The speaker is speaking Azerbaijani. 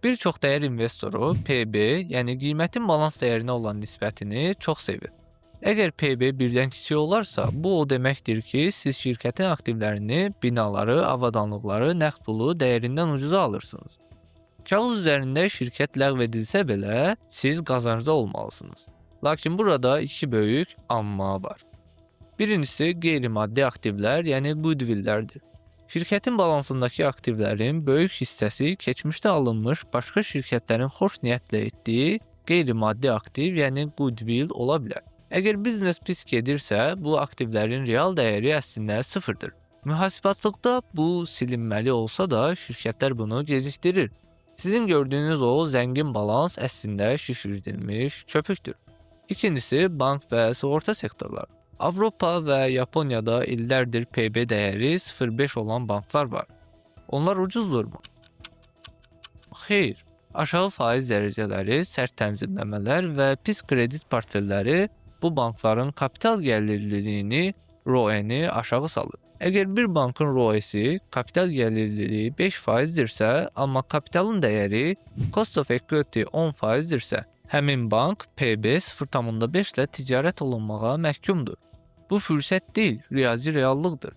Bir çox dəyər investoru PB, yəni qiymətin balans dəyərinə olan nisbətini çox sevir. Əgər PB birdən kiçik olarsa, bu o deməkdir ki, siz şirkətin aktivlərini, binaları, avadanlıqları, nəqd pulu dəyərindən ucuza alırsınız. Kağız üzərində şirkət ləğv edilsə belə, siz qazancda olmalısınız. Lakin burada iki böyük amma var. Birincisi qeyri-maddi aktivlər, yəni goodwilllərdir. Şirkətin balansındakı aktivlərin böyük hissəsi keçmişdə alınmış başqa şirkətlərin xoş niyyətlə etdiyi qeyri-maddi aktiv, yəni goodwill ola bilər. Əgər biznes pis gedirsə, bu aktivlərin real dəyəri əslində sıfırdır. Mühasibatçılıqda bu silinməli olsa da, şirkətlər bunu gecikdirir. Sizin gördüyünüz o zəngin balans əslində şişirdilmiş köpükdür. İkincisi bank və sığorta sektorları. Avropa və Yaponiyada illərdir PB dəyəri 0,5 olan banklar var. Onlar ucuzdurmu? Xeyr. Aşağı faiz dərəcələri, sərt tənzimləmələr və pis kredit portfelləri bu bankların kapital gəlirliliyini, ROE-ni aşağı salır. Əgər bir bankın ROE-si, kapital gəlirliliyi 5%dirsə, amma kapitalın dəyəri, cost of equity, 10%dirsə, həmin bank PB 0,5 ilə ticarət olunmağa məhkumdur. Bu fürsət deyil, riyazi reallıqdır.